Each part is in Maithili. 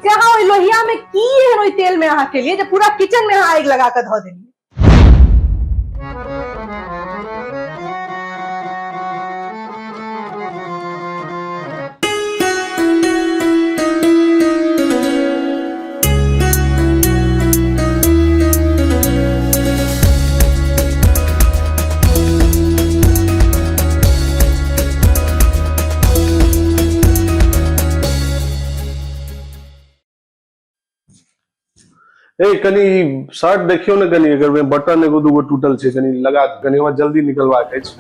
से अहाँ ओहि लोहिया में की एहन ओहि तेल में अहाँ केलिए जे पूरा किचन में अहाँ आगि लगा कऽ धऽ देलियै। ए कनी शर्ट देखियौ ने कनी, एकर में बटन एगो दूगो टूटल छै, कनी लगा दियौ, कनी हमरा जल्दी निकलबाक अछि।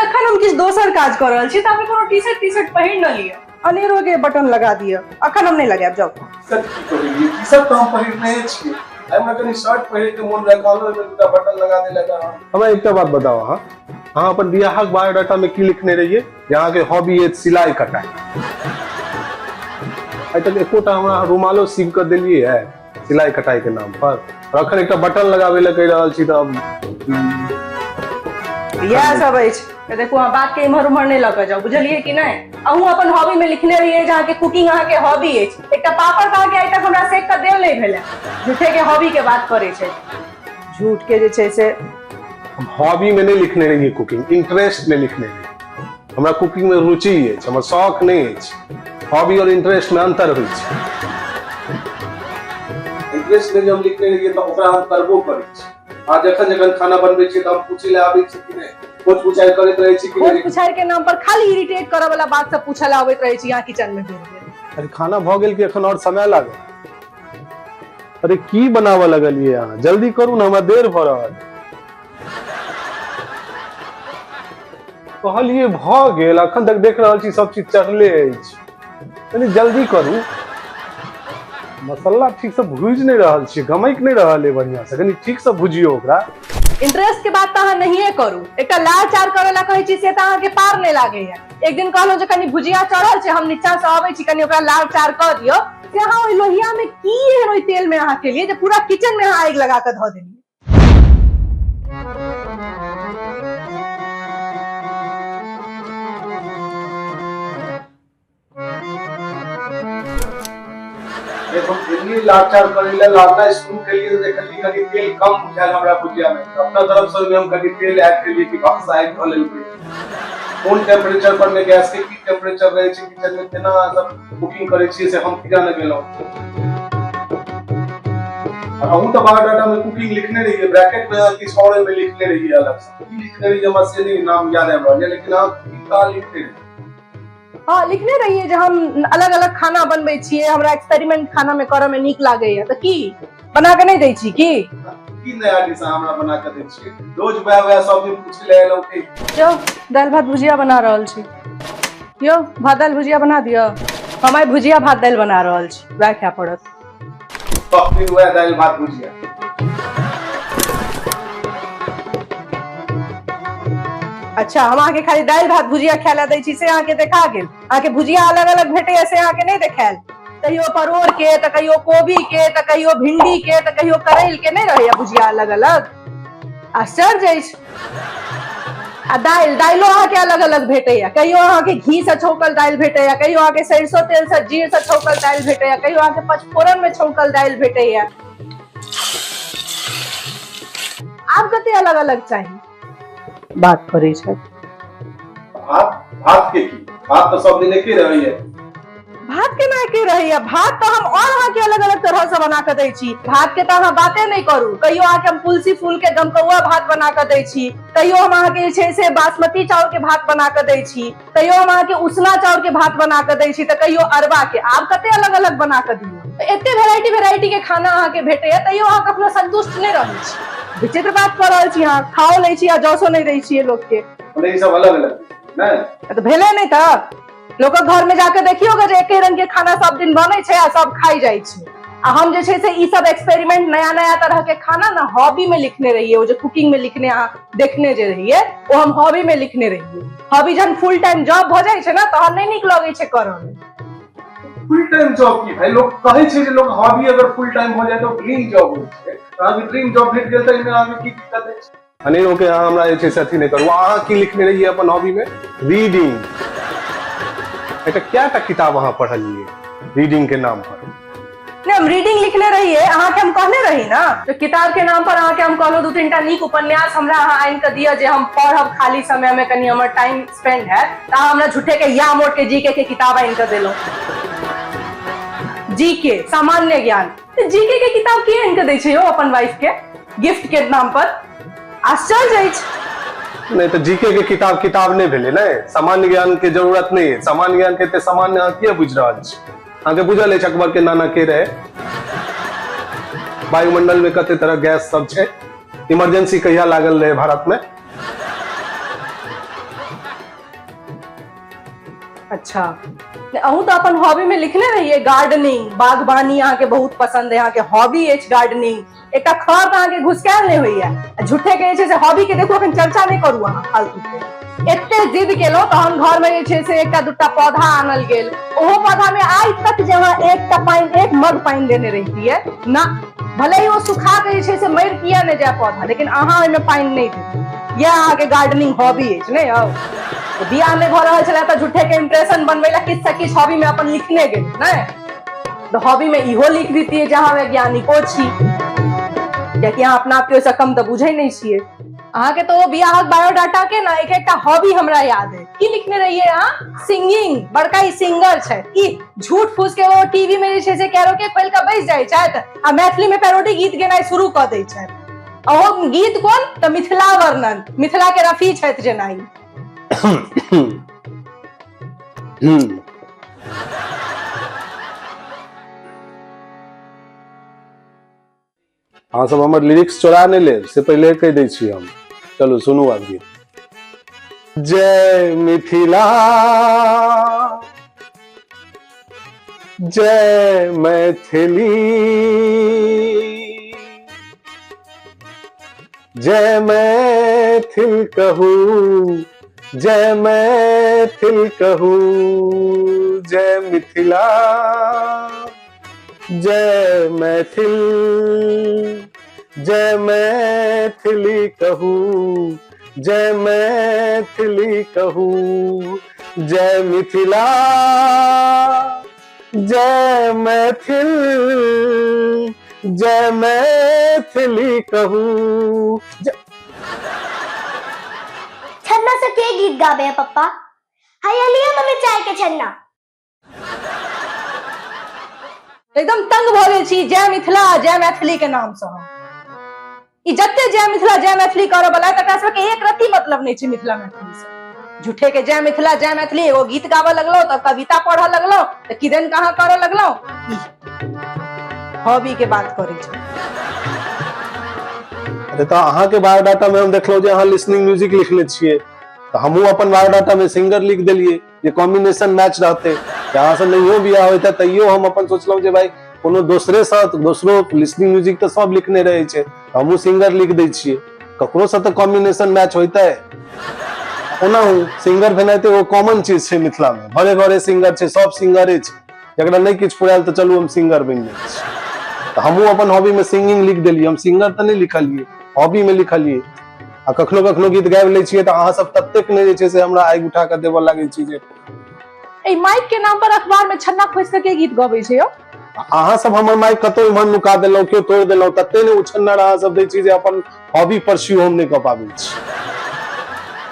एखन हम किछु दोसर काज कऽ रहल छी, ताबे कोनो टी शर्ट टी शर्ट पहिर न लिअ, अनेरो के बटन लगा दिअ। अखन हम नहि लगायब, जाउ। शर्ट की पहिरियै? टी शर्ट तऽ हम पहिरने छियै, आइ हमरा कनी शर्ट पहिरे के मोन रहै, कहलहुँ एहिमे दूटा बटन लगा देला। तऽ हमरा एकटा बात बताउ, अहाँ अहाँ अपन बियाहक बायोडाटा में की लिखने रहियै जे अहाँके हॉबी अछि सिलाई कटाई? आइ तक एकोटा हमरा रुमालो सीब कऽ देलियै है सिलाई कटाई के नाम पर, और अखन एकटा बटन लगाबै लए कहि रहल छी तऽ इएह सब अछि। तऽ देखू, अहाँ बात के इम्हर उम्हर नहि लऽ कऽ जाउ, बुझलियै कि नहि? अहूँ अपन हॉबी में लिखने रहियै जे अहाँके कुकिंग अहाँके हॉबी अछि, एकटा पापड़ तऽ अहाँके आइ तक हमरा सेक कऽ देल नहि भेलै। झूठे के हॉबी के बात करै छै, झूठ के जे छै से। हम हॉबी में नहि लिखने रहियै कुकिंग, इंटरेस्ट में लिखने रहियै। हमरा कुकिंग में रुचि अछि, हमर शौक नहि अछि। हॉबी और इंटरेस्ट में अंतर होइ छै। इंटरेस्ट में जे हम लिखने रहियै तऽ ओकरा हम करबो करै छी। आ जखन जखन खाना बनबै छियै तऽ हम पूछै लए आबै छी कि नहि? खोज पुछारि करैत रहै छी कि खोज पुछारि के नाम पर खाली इरिटेट करऽ वाला बात सब पूछऽ लए अबैत रहै छी यहाँ किचन में बेर बेर। अरे खाना भऽ गेल कि एखन और समय लागल? अरे की बनाबऽ लगलियै अहाँ? जल्दी करू ने, हमरा देर भऽ रहल। कहलियै भऽ गेल, अखन तक देख रहल छी सब चीज चढ़ले अछि। कनि जल्दी करू, मसाला ठीक से भुजि नहि रहल छी, गमकि नहि रहल है बढ़िया से, कनि ठीक से भुजियौ ओकरा। इंटरेस्ट के बात तऽ अहाँ नहिए करू, एकटा लाल चार करे ला कहै छी से तऽ अहाँके पार नहि लागैया। एक दिन कहलहुँ जे कनि भुजिया चढ़ल छै, हम नीचा से अबै छी, कनि ओकरा लाल चार कऽ दियौ, से अहाँ ओहि लोहिया में की एहन ओहि तेल में अहाँ केलियै जे पूरा किचन में अहाँ आगि लगा कऽ धऽ देलियै? जब हम दिल्ली लाचार करै लए लाबनाइ शुरू केलियै तऽ देखलियै कनि तेल कम बुझायल हमरा भुजिया में, अपना तरफ से ओहिमे हम कनि तेल ऐड केलियै कि भक्सा ऐड कऽ लेलकै। कोन टेम्परेचर पर में गैस के की टेम्परेचर रहै छै किचन में, केना अहाँ सब कुकिंग करै छियै से हम की जाने गेलहुँ। और अहूँ तऽ बायोडाटा में कुकिंग लिखने रहियै, ब्रैकेट में किछु और ओहिमे लिखने रहियै अलग से, की लिखने रहियै हमरा से नहि नाम याद आबि रहल यऽ, लेकिन अहाँ कुकिंग कहाँ लिखने रहियै? हाँ, लिखने रहियै जे हम अलग अलग खाना बनबै छियै, हमरा एक्सपेरिमेंट खाना में करऽ में नीक लागैया, तऽ की बना के नहि दै छी की? की नया डिश अहाँ हमरा बना के दै छियै? रोज वएह वएह सब दिन पूछै लए एलहुँ की? यौ, दालि भात भुजिया बना रहल छी। यौ, भात दालि भुजिया बना दिअ। हम आइ भुजिया भात दालि बना रहल छी, वएह खाय पड़त। सब दिन वएह दालि भात भुजिया। अच्छा, हम अहाँके खाली दालि भात भुजिया खाय लए दै छी से अहाँके देखा गेल, अहाँके भुजिया अलग अलग भेटैया से अहाँके नहि देखायल? कहियो परोड़ के, तऽ कहियो कोबी के, तऽ कहियो भिंडी के, तऽ कहियो करैल के, नहि रहैया भुजिया अलग अलग? आश्चर्य अछि। आ दालि, दालिओ अहाँके अलग अलग भेटैया। कहियो अहाँके घी से छौंकल दालि भेटैया, कहियो अहाँके सरिसो तेल से जीर से छौंकल दालि भेटैया, कहियो अहाँके पचफोरन में छौंकल दालि भेटैया। आब कते अलग अलग चाही? बात करै छथि। भात, भात के की? भात तऽ सब दिन एके रहैया। भात केना एके रहैया? भात तऽ हम और अहाँके अलग अलग तरह से बना कऽ दै छी। भात के तऽ अहाँ बाते नहि करू। कहियो अहाँके हम तुलसी फूल के गमकौआ भात बना कऽ दै छी, कहियो हम अहाँके जे छै से बासमती चाउर के भात बना कऽ दै छी, कहियो हम अहाँके उसना चाउर के भात बना कऽ दै छी, तऽ कहियो अरबा के। आब कते अलग अलग बना कऽ दियौ? एते वेराइटी वेराइटी के खाना अहाँके भेटैया, तैयो अहाँ कखनो संतुष्ट नहि रहै छी। विचित्र बात कऽ रहल छी अहाँ, खाओ लै छी आ जसो नहि दै छियै लोक के। मने ई सब अलग अलग नहि तऽ भेलै नहि तऽ लोकक घर में जाके देखियौ जे एके रंग के खाना सब दिन बनै छै आ सब खाइ जाइ छै। आ हम जे छै से ई सब एक्सपेरिमेंट, नया नया तरह के खाना ने हॉबी में लिखने रहियै। ओ जे कुकिंग में लिखने अहाँ देखने जे रहियै, ओ हम हॉबी में लिखने रहियै। हॉबी जहन फुल टाइम जॉब भऽ जाइ छै ने, तहन नहि नीक लगै छै करऽ में। फुल टाइम जॉब की भाई? लोग कहै छै जे लोग हॉबी अगर फुल टाइम भऽ जाय तऽ ड्रीम जॉब होइ छै। अहाँके ड्रीम जॉब भेट गेल तऽ एहिमे अहाँके की दिक्कत अछि? अनेरो के अहाँ हमरा जे छै से अथी नहि करू। अहाँ की लिखने रहियै अपन हॉबी में? रीडिंग। एकटा कएटा किताब अहाँ पढ़लियै रीडिंग के नाम पर? नहि, हम रीडिंग लिखने रहियै, अहाँके हम कहने रही ने, तऽ किताब के नाम पर अहाँके हम कहलहुँ 2-3 टा नीक उपन्यास हमरा अहाँ आनि कऽ दिअ जे हम पढ़ब खाली समय मे, कनि हमर टाइम स्पेंड हैत। तऽ अहाँ हमरा झूठे के या मोट के जीके के किताब आनि कऽ देलहुँ, जीके, सामान्य ज्ञान। जीके के किताब के आनि कऽ दै छै यौ अपन वाइफ के गिफ्ट के नाम पर? आश्चर्य अछि। नहि तऽ जीके के किताब किताब नहि भेलै ने? सामान्य ज्ञान के जरूरत नहि है? सामान्य ज्ञान के एते सामान्य अहाँ किए बुझि रहल छी? अहाँके बुझल अछि अकबर के नाना के रहे? वायुमंडल में कते तरह गैस सब छै? इमरजेंसी कहिया लागल रहे भारत में? अच्छा, अहूँ तऽ अपन हॉबी में लिखने रहियै गार्डनिंग, बागवानी अहाँके बहुत पसंद है, अहाँके हॉबी अछि गार्डनिंग। एकटा खर तऽ अहाँके घुसकायल नहि होइया, आ झूठे के जे छै से हॉबी के देखू, अखन चर्चा नहि करू अहाँ फालतू के। एते जिद केलहुँ तहन घर में जे छै से एकटा दूटा पौधा आनल गेल। ओहो पौधा में आइ तक जे अहाँ एकटा पानि, एक मग पानि देने रहितियै ना, भले ही ओ सुखा के जे छै से मरि किया नहि जाय पौधा, लेकिन अहाँ ओहिमे पानि नहि देबै। इएह अहाँके गार्डनिंग हॉबी अछि ने यौ? बियाह नहि भऽ रहल छलै तऽ झूठे के इम्प्रेशन बनबै लए किछु से किछु हॉबी में अपन लिखने गेल नहि? तऽ हॉबी में इहो लिख दितियै जे अहाँ वैज्ञानिको छी, कियाकि अहाँ अपना आपके ओहिसँ कम तऽ बुझै नहि छियै। अहाँके तऽ ओ बियाहक बायोडाटा के ना एक एकटा हॉबी हमरा याद है। की लिखने रहियै अहाँ? सिंगिंग, बड़का ई सिंगर छै। ई झूठ फूस के ओ टीवी में जे छै से कैरोके खोलि कऽ बैस जाइ छथि आ मैथिली में पैरोडी गीत गेनाइ शुरू कऽ दै छथि। ओहो गीत कोन? तऽ मिथिला वर्णन, मिथिला के रफी छथि जेना ई। अहाँ सब हमर लिरिक्स चोरा नहि लेब से पहिले कहि दै छी हम। चलू सुनू आब गीत। जय मिथिला, जय मैथिली, जय मैथिल कहू, जय मैथिल कहू, जय मिथिला, जय मैथिल, जय मैथिली कहू, जय मैथिली कहू, जय मिथिला, जय मैथिल, जय मैथिली कहू। छन्ना से के गीत गाबे है पप्पा? हाय लिया मम्मी चाय के छन्ना। एकदम तंग भऽ गेल छी जय मिथिला जय मैथिली के नाम से हम। ई जते जय मिथिला जय मैथिली करऽ वाला तकरा सबके एक रत्ती मतलब नहि छै मिथिला मैथिली से। झूठे के जय मिथिला जय मैथिली, एगो गीत गाबऽ लगलहुँ तऽ कविता पढ़ऽ लगलहुँ तऽ किदन कहाँ करऽ लगलहुँ। ई हॉबी के बात करै छै। अरे तऽ अहाँके बायोडाटा में हम देखलहुँ जे अहाँ लिसनिंग म्यूजिक लिखने छियै, तऽ हमहूँ अपन बायोडाटा में सिंगर लिख देलियै जे कॉम्बिनेशन मैच रहते, जे अहाँ से नहियो बियाह होइते तैयो हम अपन सोचलहुँ जे भाई कोनो दोसरे सँ, दोसरो लिसनिंग म्यूजिक तऽ सब लिखने रहै छै, हमहूँ सिंगर लिख दै छियै, ककरो सँ तऽ कॉम्बिनेशन मैच होइते। ओनाहु सिंगर भेनाइ तऽ एगो कॉमन चीज छै मिथिला में, घरे घरे सिंगर छै, सब सिंगरे छै। जकरा नहि किछु फुरायल तऽ चलू हम सिंगर बनि जाइ छी। तऽ हमहूँ अपन हॉबी में सिंगिंग लिख देलियै, हम सिंगर तऽ नहि लिखलियै, हॉबी में लिखलियै। आ कखनो कखनो गीत गाबि लै छियै तऽ अहाँ सब ततेक नहि जे छै से हमरा आगि उठा कऽ देबऽ लागै छी जे एहि माइक के नाम पर अखबार में छन्ना खोसि कऽ के गीत गबै छै यौ? अहाँ सब हमर माइक कतौ इम्हर नुका देलहुँ, केओ तोड़ि देलहुँ, तते ने उछन्नर अहाँ सब दै छी जे अपन हॉबी परस्यू हम नहि कऽ पाबै छी।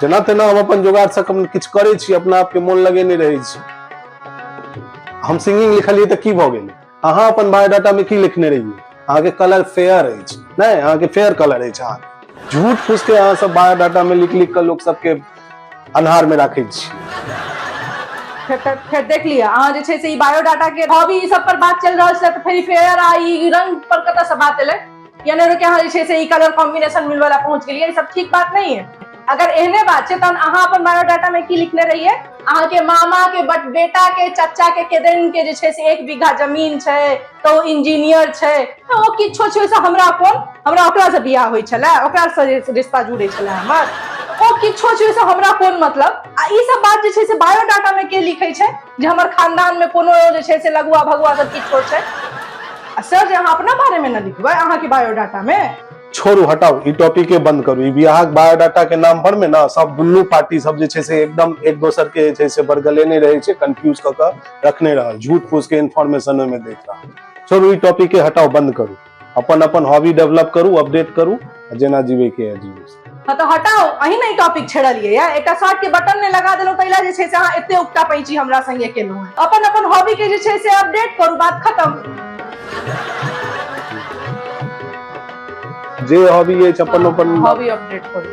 जेना तेना हम अपन जोगाड़ से किछु करै छी, अपना आपके मोन लगेने रहै छी। हम सिंगिंग लिखलियै तऽ की भऽ गेलै? अहाँ अपन बायोडाटा में की लिखने रहियै? अहाँके कलर फेयर अछि नहि? अहाँके फेयर कलर अछि। अहाँ झूठ फूस के अहाँ सब बायोडाटा में लिख लिख कऽ लोक सबके अन्हार में राखै छी। फेर देख लिअ, अहाँ जे छै से ई बायोडाटा के हॉबी ई सब पर बात चलि रहल छै तऽ फेर फेयर आ ई रंग पर कतऽ से बात एलै? यानी के अहाँ जे छै से ई कलर कॉम्बिनेशन मिलबै लए पहुँच गेलियै, ई सब ठीक बात नहीं है। अगर एहने बात छै तहन अहाँ अपन बायोडाटा में की लिखने रहियै? अहाँके मामा के बट बेटा के चचा के केदन के जे छै से 1 बीघा जमीन छै, तऽ ओ इंजीनियर छै, तऽ ओ किछो छै ओहिसँ हमरा कोन, हमरा ओकरासँ बियाह होइ छलै, ओकरासँ रिश्ता जुड़ै छलै हमर, ओ किछो छै ओहिसँ हमरा कोन मतलब? आ ई सब बात जे छै से बायोडाटा में के लिखै छै जे हमर खानदान में कोनो जे छै से लगुआ भगुआ सब किछो छै? आ सर जे अहाँ अपना बारे में न लिखबै अहाँके बायोडाटा में? छोड़ू, हटाउ ई टॉपिक के, बंद करू ई बियाहक बायोडाटा के नाम पर में ना सब दुनू पार्टी सब जे छै से एकदम एक दोसर के जे छै से बरगलेने रहै छै, कंफ्यूज कऽ कऽ रखने रहल, झूठ फूस के इन्फॉर्मेशन ओहिमे दैत रहल। छोड़ू ई टॉपिक के, हटाउ, बंद करू। अपन अपन हॉबी डेवलप करू, अपडेट करू आ जेना जीवे के है जीवू। हाँ तऽ हटाउ, अहीं ने ई टॉपिक छेड़लियै या। एकटा शर्ट के बटन नहि लगा देलहुँ ताहि लए जे छै से अहाँ एते उकटा पैंची हमरा संगे केलहुँ हेँ। अपन अपन हॉबी के जे छै से अपडेट करू, बात खत्म। जे हॉबी अछि अपन अपन हॉबी अपडेट करू।